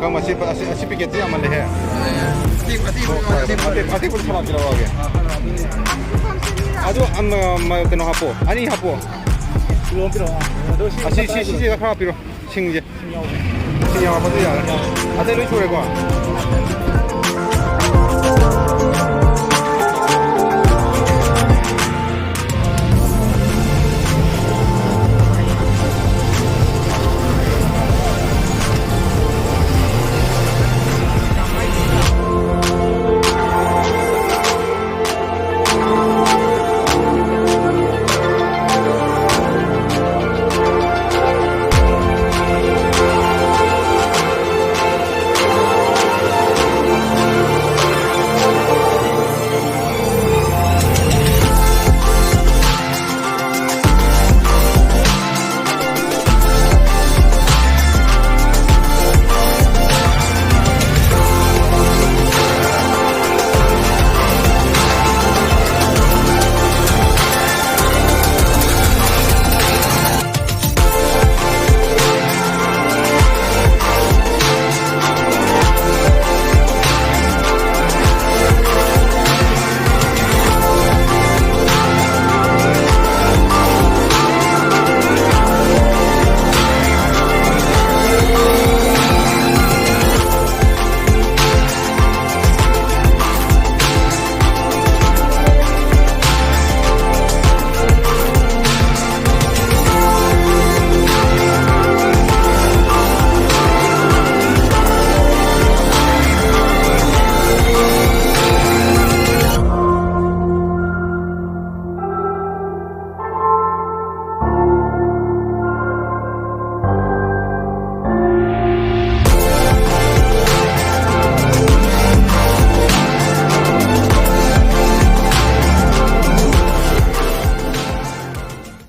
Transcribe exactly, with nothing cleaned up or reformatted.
ꯀꯔꯝꯕ? ꯑꯁꯤ, ꯑꯁꯤ, ꯑꯁꯤ ꯄꯦꯀꯦꯠꯁꯤ ꯌꯥꯝꯃꯜꯂꯦꯍꯦ꯫ ꯑꯇꯦꯛ-, ꯑꯇꯦꯛꯄ ꯁꯂꯥꯗ ꯄꯤꯔꯛꯑꯣꯒꯦ꯫ ꯑꯗꯨ ꯑꯃ, ꯑꯃ, ꯀꯩꯅꯣ ꯍꯥꯞꯄꯣ, ꯑꯅꯤ ꯍꯥꯞꯄꯣ꯫ ꯑꯁꯤ, ꯁꯤ, ꯁꯤꯁꯤꯒ ꯈꯔ ꯍꯥꯞꯄꯤꯔꯣ, ꯁꯤꯡꯁꯦ꯫ ꯁꯤꯡ ꯌꯥꯎꯔꯛꯄꯁꯨ ꯌꯥꯔꯦ꯫ ꯑꯇꯩ ꯂꯣꯏ ꯁꯨꯔꯦꯀꯣ꯫